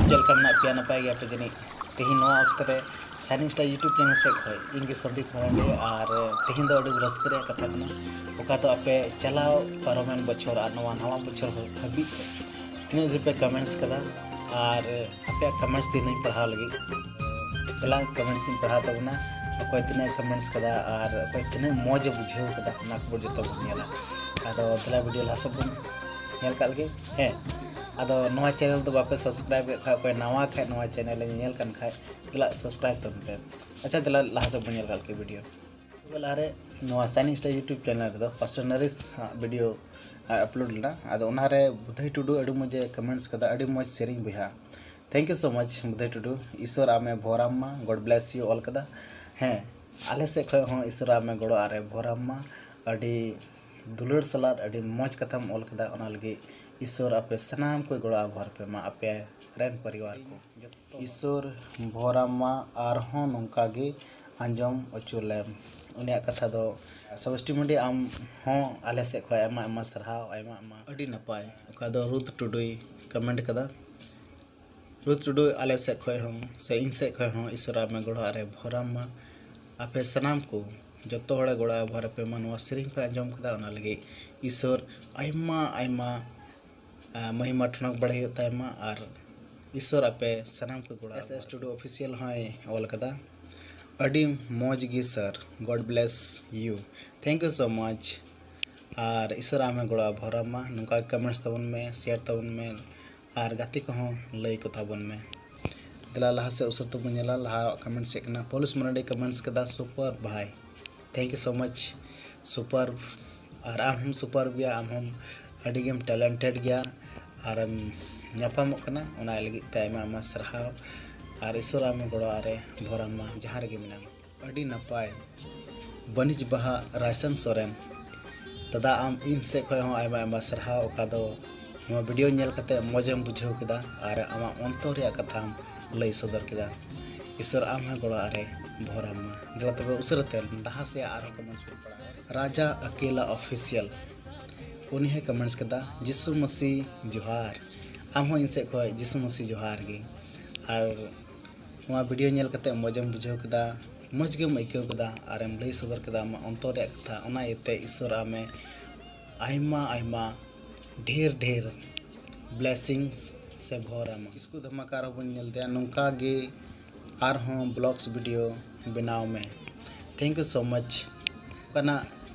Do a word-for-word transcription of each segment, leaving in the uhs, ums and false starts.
ᱪᱮᱫ ᱞᱮᱠᱟ ᱢᱮᱱᱟᱜ ᱯᱮᱭᱟ? ᱱᱟᱯᱟᱭ ᱜᱮᱭᱟᱯᱮ ᱡᱟᱹᱱᱤᱡ᱾ ᱛᱮᱦᱮᱧ ᱱᱚᱣᱟ ᱚᱠᱛᱚ ᱨᱮ Shining Star YouTube channel ᱥᱮᱫ ᱠᱷᱚᱱ ᱤᱧ ᱜᱮ ᱥᱚᱱᱫᱤᱯ ᱢᱟᱨᱟᱱᱰᱤ, ᱟᱨ ᱛᱮᱦᱮᱧ ᱫᱚ ᱟᱹᱰᱤ ᱨᱟᱹᱥᱠᱟᱹ ᱨᱮᱭᱟᱜ ᱠᱟᱛᱷᱟ ᱠᱟᱱᱟ, ᱚᱠᱟ ᱫᱚ ᱟᱯᱮ ᱪᱟᱞᱟᱣ ᱯᱟᱨᱚᱢᱮᱱ ᱵᱚᱪᱷᱚᱨ ᱟᱨ ᱱᱚᱣᱟ ᱱᱟᱣᱟ ᱵᱚᱪᱷᱚᱨ ᱦᱟᱹᱵᱤᱡ ᱛᱮ ᱛᱤᱱᱟᱹᱜ ᱰᱷᱮᱨ ᱯᱮ comments ᱠᱟᱫᱟ, ᱟᱨ ᱟᱯᱮᱭᱟᱜ comments ᱛᱮᱦᱮᱧ ᱫᱚᱧ ᱯᱟᱲᱦᱟᱣ ᱞᱟᱹᱜᱤᱫ᱾ ᱫᱮᱞᱟ comments ᱤᱧ ᱯᱟᱲᱦᱟᱣ ᱛᱟᱵᱚᱱᱟ, ᱚᱠᱚᱭ ᱛᱤᱱᱟᱹᱜ comments ᱠᱟᱫᱟ ᱟᱨ ᱚᱠᱚᱭ ᱛᱤᱱᱟᱹᱜ ᱢᱚᱡᱽ ᱮ ᱵᱩᱡᱷᱟᱹᱣ ᱠᱟᱫᱟ, ᱚᱱᱟ ᱠᱚ ᱡᱚᱛᱚ ᱵᱚᱱ ᱧᱮᱞᱟ᱾ ᱟᱫᱚ ᱫᱮᱞᱟ video ᱞᱟᱦᱟ ᱥᱮᱫ ᱵᱚᱱ ᱧᱮᱞ ᱠᱟᱜ ᱞᱮᱜᱮ᱾ ᱦᱮᱸ, ᱟᱫᱚ ᱱᱚᱣᱟ channel ᱫᱚ ᱵᱟᱯᱮ subscribe ᱮᱫ ᱠᱷᱟᱡ, ᱚᱠᱚᱭ ᱱᱟᱣᱟ ᱠᱷᱟᱡ ᱱᱚᱣᱟ channel ᱮ ᱧᱮᱞ ᱠᱟᱱ ᱠᱷᱟᱡ, ᱫᱮᱞᱟ subscribe ᱛᱟᱵᱚᱱ ᱯᱮ᱾ ᱟᱪᱪᱷᱟ, ᱫᱮᱞᱟ ᱞᱟᱦᱟ ᱥᱮᱫ ᱵᱚᱱ ᱧᱮᱞ ᱠᱟᱜ ᱞᱮᱜᱮ video᱾ ᱛᱚᱵᱮ ᱞᱟᱦᱟᱨᱮ ᱱᱚᱣᱟ Shining Star YouTube channel ᱨᱮᱫᱚ Pastor Naresh ᱟᱜ video upload ᱞᱮᱱᱟ᱾ ᱟᱫᱚ ᱚᱱᱟᱨᱮ ᱵᱩᱫᱷᱟᱹᱭ ᱴᱩᱰᱩ ᱟᱹᱰᱤ ᱢᱚᱡᱽ ᱮ comments ᱠᱟᱫᱟ, "ᱟᱹᱰᱤ ᱢᱚᱡᱽ ᱥᱮᱨᱮᱧ ᱵᱚᱭᱦᱟ, thank you so much Budhai ᱴᱩᱰᱩ, ᱤᱥᱚᱨ ᱟᱢᱮ ᱵᱷᱚᱨᱟᱢ ᱢᱟ, God bless you" ᱚᱞ ᱠᱟᱫᱟ᱾ ᱦᱮᱸ, ᱟᱞᱮ ᱥᱮᱫ ᱠᱷᱚᱱ ᱦᱚᱸ ᱤᱥᱚᱨ ᱟᱢᱮ ᱜᱚᱲᱚ ᱟᱨᱮ ᱵᱷᱚᱨᱟᱢ ᱢᱟ᱾ ᱟᱹᱰᱤ ᱫᱩᱞᱟᱹᱲ ᱥᱟᱞᱟᱜ ᱟᱹᱰᱤ ᱢᱚᱡᱽ ᱠᱟᱛᱷᱟᱢ ᱚᱞ ᱠᱟᱫᱟ, ᱚᱱᱟ ᱞᱟᱹᱜᱤᱫ ᱤᱥᱚᱨ ᱟᱯᱮ ᱥᱟᱱᱟᱢ ᱠᱚ ᱜᱚᱲᱚ ᱟᱨ ᱵᱷᱚᱨ ᱯᱮ ᱮᱢᱟ, ᱟᱯᱮ ᱨᱮᱱ ᱯᱚᱨᱤᱵᱟᱨ ᱠᱚ ᱡᱚᱛᱚ᱾ ᱤᱥᱚᱨ ᱵᱷᱚᱨᱟᱢ ᱢᱟ, ᱟᱨᱦᱚᱸ ᱱᱚᱝᱠᱟ ᱜᱮ ᱟᱸᱡᱚᱢ ᱦᱚᱪᱚ ᱞᱮᱢ᱾ ᱩᱱᱤᱭᱟᱜ ᱠᱟᱛᱷᱟ ᱫᱚ ᱥᱚᱵᱚᱥᱴᱤ ᱢᱟᱹᱰᱤ, ᱟᱢ ᱦᱚᱸ ᱟᱞᱮ ᱥᱮᱫ ᱠᱷᱚᱱ ᱟᱭᱢᱟ ᱟᱭᱢᱟ ᱥᱟᱨᱦᱟᱣ, ᱟᱭᱢᱟ ᱟᱭᱢᱟ ᱟᱹᱰᱤ ᱱᱟᱯᱟᱭ᱾ ᱚᱠᱟ ᱫᱚ ᱨᱩᱛ ᱴᱩᱰᱩᱭ comment ᱠᱟᱫᱟ᱾ ᱨᱩᱛ ᱴᱩᱰᱩ, ᱟᱞᱮ ᱥᱮᱫ ᱠᱷᱚᱱ ᱦᱚᱸ ᱥᱮ ᱤᱧ ᱥᱮᱫ ᱠᱷᱚᱱ ᱦᱚᱸ ᱤᱥᱚᱨ ᱟᱢᱮ ᱜᱚᱲᱚ ᱟᱨᱮ ᱵᱷᱚᱨᱟᱢ ᱢᱟ᱾ ᱟᱯᱮ ᱥᱟᱱᱟᱢ ᱠᱚ ᱡᱚᱛᱚ ᱦᱚᱲᱮ ᱜᱚᱲᱚ ᱟᱨ ᱵᱷᱚᱨ ᱯᱮ ᱢᱟ᱾ ᱱᱚᱣᱟ ᱥᱮᱨᱮᱧ ᱯᱮ ᱟᱸᱡᱚᱢ ᱠᱮᱫᱟ, ᱚᱱᱟ ᱞᱟᱹᱜᱤᱫ ᱤᱥᱚᱨ ᱟᱭᱢᱟ ᱟᱭᱢᱟ ᱟᱨ ᱢᱚᱦᱤᱢᱟ ᱴᱷᱚᱱᱚᱠ ᱵᱟᱲᱟᱭ ᱦᱩᱭᱩᱜ ᱛᱟᱭ ᱢᱟ, ᱟᱨ ᱤᱥᱚᱨ ᱟᱯᱮ ᱥᱟᱱᱟᱢ ᱠᱚ ᱜᱚᱲᱚ᱾ S S Tudu Official ᱦᱚᱸᱭ ᱚᱞ ᱠᱟᱫᱟ, "ᱟᱹᱰᱤ ᱢᱚᱡᱽ ᱜᱮ sir, God bless you, thank you so much", ᱟᱨ ᱤᱥᱚᱨ ᱟᱢᱮ ᱜᱚᱲᱚ ᱟᱨ ᱵᱷᱚᱨᱟᱢ ᱢᱟ᱾ ᱱᱚᱝᱠᱟ ᱜᱮ comments ᱛᱟᱵᱚᱱ ᱢᱮ, share ᱛᱟᱵᱚᱱ ᱢᱮ, ᱟᱨ ᱜᱟᱛᱮ ᱠᱚᱦᱚᱸ ᱞᱟᱹᱭ ᱠᱚ ᱛᱟᱵᱚᱱ ᱢᱮ᱾ ᱫᱮᱞᱟ ᱞᱟᱦᱟ ᱥᱮᱫ ᱩᱥᱟᱹᱨ ᱛᱮᱵᱚᱱ ᱧᱮᱞᱟ᱾ ᱞᱟᱦᱟ comments ᱪᱮᱫ ᱠᱟᱱᱟ? ᱯᱚᱞᱩᱥ ᱢᱟᱨᱟᱱᱰᱤ comments ᱠᱟᱫᱟ, "Super ᱵᱷᱟᱭ, thank you so much, super", ᱟᱨ ᱟᱢ ᱦᱚᱸᱢ super ᱜᱮᱭᱟ, ᱟᱢ ᱦᱚᱸᱢ ᱟᱹᱰᱤ ᱜᱮᱢ talented ᱜᱮᱭᱟ, ᱟᱨᱮᱢ ᱧᱟᱯᱟᱢᱚᱜ ᱠᱟᱱᱟ, ᱚᱱᱟ ᱞᱟᱹᱜᱤᱫ ᱛᱮ ᱟᱭᱢᱟ ᱟᱭᱢᱟ ᱥᱟᱨᱦᱟᱣ, ᱟᱨ ᱤᱥᱚᱨ ᱟᱢᱮ ᱜᱚᱲᱚ ᱟᱨᱮ ᱵᱷᱚᱨᱟᱢ ᱢᱟ ᱡᱟᱦᱟᱸ ᱨᱮᱜᱮ ᱢᱮᱱᱟᱢ᱾ ᱟᱹᱰᱤ ᱱᱟᱯᱟᱭ᱾ ᱵᱟᱹᱱᱤᱡᱽ ᱵᱟᱦᱟ ᱨᱟᱭᱥᱟᱱ ᱥᱚᱨᱮᱱ, ᱫᱟᱫᱟ, ᱟᱢ ᱤᱧ ᱥᱮᱫ ᱠᱷᱚᱱ ᱦᱚᱸ ᱟᱭᱢᱟ ᱟᱭᱢᱟ ᱥᱟᱨᱦᱟᱣ, ᱚᱠᱟ ᱫᱚ ᱱᱚᱣᱟ video ᱧᱮᱞ ᱠᱟᱛᱮ ᱢᱚᱡᱮᱢ ᱵᱩᱡᱷᱟᱹᱣ ᱠᱮᱫᱟ ᱟᱨ ᱟᱢᱟᱜ ᱚᱱᱛᱚᱨ ᱨᱮᱭᱟᱜ ᱠᱟᱛᱷᱟᱢ ᱞᱟᱹᱭ ᱥᱚᱫᱚᱨ ᱠᱮᱫᱟ᱾ ᱤᱥᱚᱨ ᱟᱢ ᱦᱚᱸ ᱜᱚᱲᱚ ᱟᱨᱮ ᱵᱷᱚᱨᱟᱢ ᱢᱟ᱾ ᱫᱮᱞᱟ ᱛᱚᱵᱮ ᱩᱥᱟᱹᱨᱟ ᱛᱮ ᱞᱟᱦᱟ ᱥᱮᱫ ᱟᱨᱦᱚᱸ comments ᱵᱚᱱ ᱯᱟᱲᱦᱟᱣᱟ᱾ ᱨᱟᱡᱟ ᱟᱠᱮᱞᱟ Official, ᱩᱱᱤ ᱦᱚᱸᱭ comments ᱠᱮᱫᱟ, "ᱡᱤᱥᱩ ᱢᱟᱹᱥᱤ ᱡᱚᱦᱟᱨ, ᱟᱢ ᱦᱚᱸ ᱤᱧ ᱥᱮᱫ ᱠᱷᱚᱱ ᱡᱤᱥᱩ ᱢᱟᱹᱥᱤ ᱡᱚᱦᱟᱨ ᱜᱮ᱾ ᱟᱨ ᱱᱚᱣᱟ ᱵᱷᱤᱰᱤᱭᱳ ᱧᱮᱞ ᱠᱟᱛᱮ ᱢᱚᱡᱮᱢ ᱵᱩᱡᱷᱟᱹᱣ ᱠᱮᱫᱟ, ᱢᱚᱡᱽ ᱜᱮᱢ ᱟᱹᱭᱠᱟᱹᱣ ᱠᱮᱫᱟ, ᱟᱨᱮᱢ ᱞᱟᱹᱭ ᱥᱚᱫᱚᱨ ᱠᱮᱫᱟ ᱟᱢᱟᱜ ᱚᱱᱛᱚᱨ ᱨᱮᱭᱟᱜ ᱠᱟᱛᱷᱟ, ᱚᱱᱟ ᱤᱭᱟᱹᱛᱮ ᱤᱥᱚᱨ ᱟᱢᱮ ᱟᱭᱢᱟ ᱟᱭᱢᱟ ᱰᱷᱮᱨ ᱰᱷᱮᱨ blessings ᱥᱮ ᱵᱷᱚᱨ ᱟᱢᱟ᱾ ᱠᱤᱥᱠᱩ ᱫᱷᱟᱢᱟᱠᱟ ᱟᱨᱦᱚᱸ ᱵᱚᱱ ᱧᱮᱞ ᱛᱟᱭᱟ ᱱᱚᱝᱠᱟ ᱜᱮ ᱟᱨᱦᱚᱸ vlogs ᱵᱷᱤᱰᱤᱭᱳ ᱵᱮᱱᱟᱣ ᱢᱮ᱾ Thank you so much᱾ ᱚᱱᱠᱟᱱᱟᱜ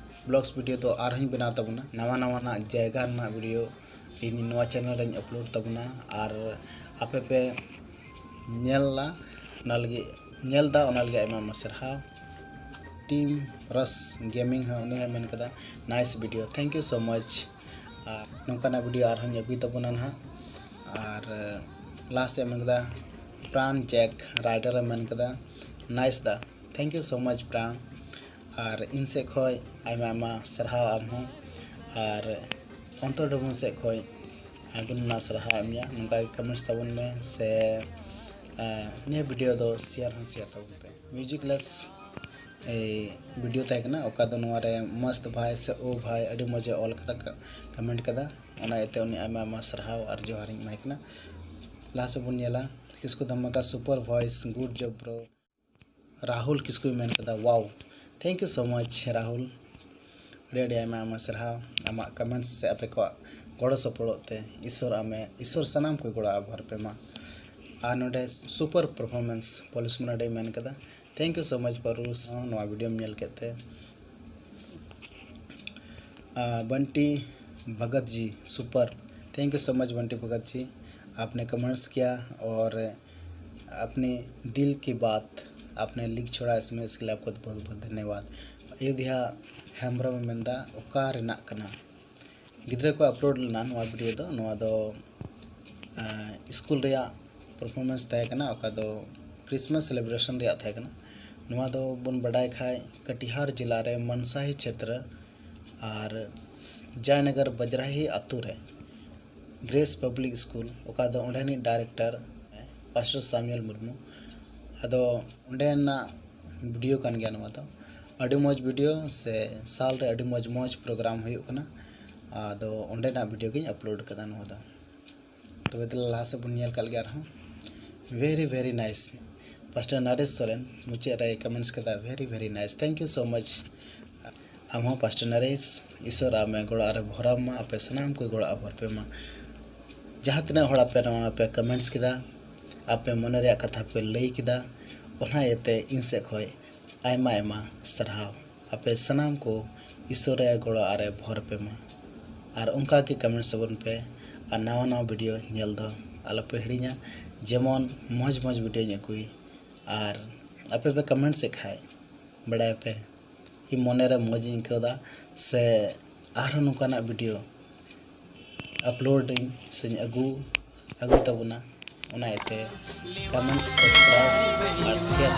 vlogs ᱵᱷᱤᱰᱤᱭᱳ ᱫᱚ ᱟᱨᱦᱚᱸᱧ ᱵᱮᱱᱟᱣ ᱛᱟᱵᱚᱱᱟ, ᱱᱟᱣᱟ ᱱᱟᱣᱟᱱᱟᱜ ᱡᱟᱭᱜᱟ ᱨᱮᱱᱟᱜ ᱵᱷᱤᱰᱤᱭᱳ ᱤᱧ ᱱᱚᱣᱟ ᱪᱮᱱᱮᱞ ᱨᱮᱧ ᱟᱯᱞᱳᱰ ᱛᱟᱵᱚᱱᱟ᱾ ᱟᱨ ᱟᱯᱮ ᱯᱮ ᱧᱮᱞᱟ, ᱚᱱᱟ ᱞᱟᱹᱜᱤᱫ ᱧᱮᱞ ᱫᱟ, ᱚᱱᱟ ᱞᱟᱹᱜᱤᱫ ᱟᱭᱢᱟ ᱟᱭᱢᱟ ᱥᱟᱨᱦᱟᱣ᱾ ᱴᱤᱢ ᱨᱟᱥ ᱜᱮᱢᱤᱝ ᱦᱚᱸ, ᱩᱱᱤ ᱦᱚᱸᱭ ᱢᱮᱱ ᱠᱟᱫᱟ nice video, thank you so much᱾ ᱟᱨ ᱱᱚᱝᱠᱟᱱᱟᱜ ᱵᱷᱤᱰᱤᱭᱳ ᱟᱨᱦᱚᱸᱧ ᱟᱹᱜᱩᱭ ᱛᱟᱵᱚᱱᱟ ᱱᱟᱦᱟᱜ᱾ ᱟᱨ ᱞᱟᱦᱟ ᱥᱮᱫ ᱢᱮᱱ ᱠᱟᱫᱟ ᱯᱨᱟᱱ ᱡᱮᱠ ᱨᱟᱭᱰᱟᱨ ᱮ ᱢᱮᱱ ᱠᱟᱫᱟ nice the, thank you so much ᱯᱨᱟᱱ᱾ ᱟᱨ ᱤᱧ ᱥᱮᱫ ᱠᱷᱚᱱ ᱟᱭᱢᱟ ᱟᱭᱢᱟ ᱥᱟᱨᱦᱟᱣ ᱟᱢ ᱦᱚᱸ᱾ ᱟᱨ ᱚᱱᱛᱚᱨ ᱰᱩᱵᱩᱱ ᱥᱮᱫ ᱠᱷᱚᱱ ᱟᱭᱢᱟ ᱥᱟᱨᱦᱟᱣ ᱮᱢ ᱧᱟ, ᱱᱚᱝᱠᱟ ᱜᱮ comments ᱛᱟᱵᱚᱱ ᱢᱮ ᱥᱮ ᱟᱨ ᱱᱤᱭᱟᱹ ᱵᱷᱤᱰᱤᱭᱳ ᱫᱚ share ᱦᱚᱸ share ᱛᱟᱵᱚᱱ ᱯᱮ᱾ Music less ᱵᱷᱤᱰᱤᱭᱳ ᱛᱟᱦᱮᱸ ᱠᱟᱱᱟ, ᱚᱠᱟ ᱫᱚ ᱱᱚᱣᱟ ᱨᱮ ᱢᱚᱥᱛ ᱵᱷᱟᱭ ᱥᱮ ᱳ ᱵᱷᱟᱭ ᱟᱹᱰᱤ ᱢᱚᱡᱽ ᱮ ᱚᱞ ᱠᱟᱫᱟ, comment ᱠᱟᱫᱟ, ᱚᱱᱟ ᱤᱭᱟᱹᱛᱮ ᱩᱱᱤ ᱟᱭᱢᱟ ᱟᱭᱢᱟ ᱥᱟᱨᱦᱟᱣ ᱟᱨ ᱡᱚᱦᱟᱨᱤᱧ ᱮᱢᱟᱭ ᱠᱟᱱᱟ᱾ ᱞᱟᱦᱟ ᱥᱮᱫ ᱵᱚᱱ ᱧᱮᱞᱟ, ᱠᱤᱥᱠᱩ ᱫᱷᱟᱢᱟᱠᱟ super voice, good job bro᱾ Rahul ᱠᱤᱥᱠᱩᱭ ᱢᱮᱱ ᱠᱟᱫᱟ wow, thank you so much Rahul. ᱟᱹᱰᱤ ᱟᱹᱰᱤ ᱟᱭᱢᱟ ᱟᱭᱢᱟ ᱥᱟᱨᱦᱟᱣ ᱟᱢᱟᱜ comments ᱥᱮ ᱟᱯᱮ ᱠᱚᱣᱟᱜ ᱜᱚᱲᱚ ᱥᱚᱯᱚᱦᱚᱫ ᱛᱮ᱾ ᱤᱥᱚᱨ ᱟᱢᱮ, ᱤᱥᱚᱨ ᱥᱟᱱᱟᱢ ᱠᱚᱭ ᱜᱚᱲᱚ ᱟᱵᱷᱟᱨ ᱯᱮ ᱢᱟ᱾ ᱟᱨ ᱱᱚᱰᱮ super performance ᱯᱚᱞᱤᱥ ᱢᱟᱨᱟᱰᱤᱭ ᱢᱮᱱ ᱠᱟᱫᱟ, thank you so much ᱯᱟᱨᱩᱥ ᱱᱚᱣᱟ ᱵᱷᱤᱰᱤᱭᱳᱢ ᱧᱮᱞ ᱠᱮᱫ ᱛᱮ᱾ आ, Bunty Bhagat ji super, thank you so much Bunty Bhagat ji, आपने comments किया और अपने दिल की बात, आपने लिख छोड़ा इसमें, इसके लिए आपको बहुत बहुत धन्यवाद। ᱟᱭᱳᱫᱷᱭᱟ ᱦᱮᱢᱵᱨᱚᱢ ᱮ ᱢᱮᱱᱫᱟ ᱚᱠᱟ ᱨᱮᱱᱟᱜ ᱠᱟᱱᱟ? ᱜᱤᱫᱽᱨᱟᱹ ᱠᱚ ᱟᱯᱞᱳᱰ ᱞᱮᱱᱟ ᱱᱚᱣᱟ ᱵᱷᱤᱰᱤᱭᱳ ᱫᱚ, ᱱᱚᱣᱟ ᱫᱚ ᱟᱸ, ᱥᱠᱩᱞ ᱨᱮᱭᱟᱜ performance ᱛᱟᱦᱮᱸ ᱠᱟᱱᱟ, ᱚᱠᱟ ᱫᱚ Christmas celebration ᱨᱮᱭᱟᱜ ᱛᱟᱦᱮᱸ ᱠᱟᱱᱟ᱾ ᱱᱚᱣᱟ ᱫᱚ ᱵᱚᱱ ᱵᱟᱰᱟᱭ ᱠᱷᱟᱡ ᱠᱟᱴᱤᱦᱟᱨ ᱡᱮᱞᱟ ᱨᱮ ᱢᱟᱱᱥᱟᱦᱤ ᱪᱷᱮᱛᱨᱚ ᱟᱨ ᱡᱟᱭᱱᱚᱜᱚᱨ ᱵᱟᱡᱽᱨᱟᱦᱤ ᱟᱛᱳ ᱨᱮ ᱜᱨᱮᱥ ᱯᱟᱵᱽᱞᱤᱠ ᱥᱠᱩᱞ, ᱚᱠᱟ ᱫᱚ ᱚᱸᱰᱮᱱᱤᱡ ᱰᱟᱭᱨᱮᱠᱴᱚᱨ ᱯᱟᱥᱴᱚᱨ ᱥᱟᱢᱩᱭᱮᱞ ᱢᱩᱨᱢᱩ, ᱟᱫᱚ ᱚᱸᱰᱮᱱᱟᱜ ᱵᱷᱤᱰᱤᱭᱳ ᱠᱟᱱ ᱜᱮᱭᱟ ᱱᱚᱣᱟ ᱫᱚ᱾ ᱟᱹᱰᱤ ᱢᱚᱡᱽ ᱵᱷᱤᱰᱤᱭᱳ ᱥᱮ ᱥᱟᱞ ᱨᱮ ᱟᱹᱰᱤ ᱢᱚᱡᱽ ᱢᱚᱡᱽ ᱯᱨᱳᱜᱨᱟᱢ ᱦᱩᱭᱩᱜ ᱠᱟᱱᱟ, ᱟᱫᱚ ᱚᱸᱰᱮᱱᱟᱜ ᱵᱷᱤᱰᱤᱭᱳ ᱜᱤᱧ ᱟᱯᱞᱳᱰ ᱠᱟᱫᱟ ᱱᱚᱣᱟ ᱫᱚ᱾ ᱛᱚᱵᱮ ᱫᱮᱞᱟ ᱞᱟᱦᱟ ᱥᱮᱫ ᱵᱚᱱ ᱧᱮᱞ ᱠᱟᱜ ᱞᱮᱜᱮ ᱟᱨᱦᱚᱸ᱾ Very very nice. Pastor Naresh Soren ᱢᱩᱪᱟᱹᱫ ᱨᱮ comments ᱠᱮᱫᱟ, very very nice, thank you so much. ᱟᱢ ᱦᱚᱸ Pastor Naresh, ᱤᱥᱚᱨ ᱟᱢᱮ ᱜᱚᱲᱚ ᱟᱨᱮ ᱵᱷᱚᱨᱟᱣ ᱢᱟ, ᱟᱯᱮ ᱥᱟᱱᱟᱢ ᱠᱚ ᱜᱚᱲᱚ ᱟᱨ ᱵᱷᱚᱨ ᱯᱮ ᱢᱟ᱾ ᱡᱟᱦᱟᱸ ᱛᱤᱱᱟᱹᱜ ᱦᱚᱲ ᱟᱯᱮ ᱱᱚᱣᱟ ᱯᱮ comments ᱠᱮᱫᱟ, ᱟᱯᱮ ᱢᱚᱱᱮ ᱨᱮᱭᱟᱜ ᱠᱟᱛᱷᱟ ᱯᱮ ᱞᱟᱹᱭ ᱠᱮᱫᱟ, ᱚᱱᱟ ᱤᱭᱟᱹᱛᱮ ᱤᱧ ᱥᱮᱫ ᱠᱷᱚᱱ ᱟᱭᱢᱟ ᱟᱭᱢᱟ ᱥᱟᱨᱦᱟᱣ᱾ ᱟᱯᱮ ᱥᱟᱱᱟᱢ ᱠᱚ ᱤᱥᱚᱨ ᱨᱮ ᱜᱚᱲᱚ ᱟᱨᱮ ᱵᱷᱚᱨ ᱯᱮ ᱢᱟ᱾ ᱟᱨ ᱚᱱᱠᱟ ᱜᱮ comments ᱛᱟᱵᱚᱱ ᱯᱮ ᱟᱨ ᱱᱟᱣᱟ ᱱᱟᱣᱟ video ᱧᱮᱞ ᱫᱚ ᱟᱞᱚᱯᱮ ᱦᱤᱲᱤᱧᱟ, ᱡᱮᱢᱚᱱ ᱢᱚᱡᱽ ᱢᱚᱡᱽ videoᱧ ᱟᱹᱜᱩᱭ᱾ ᱟᱨ ᱟᱯᱮ ᱯᱮ comments ᱮᱫ ᱠᱷᱟᱡ ᱵᱟᱲᱟᱭᱟᱯᱮ ᱤᱧ ᱢᱚᱱᱮᱨᱮ ᱢᱚᱡᱽ ᱤᱧ ᱟᱹᱭᱠᱟᱹᱣ ᱮᱫᱟ, ᱥᱮ ᱟᱨᱦᱚᱸ ᱱᱚᱝᱠᱟᱱᱟᱜ video upload ᱟᱹᱧ ᱥᱮᱧ ᱟᱹᱜᱩ ᱟᱹᱜᱩᱭ ᱛᱟᱵᱚᱱᱟ᱾ ᱚᱱᱟ ᱤᱭᱟᱹᱛᱮ comment, subscribe ᱟᱨ share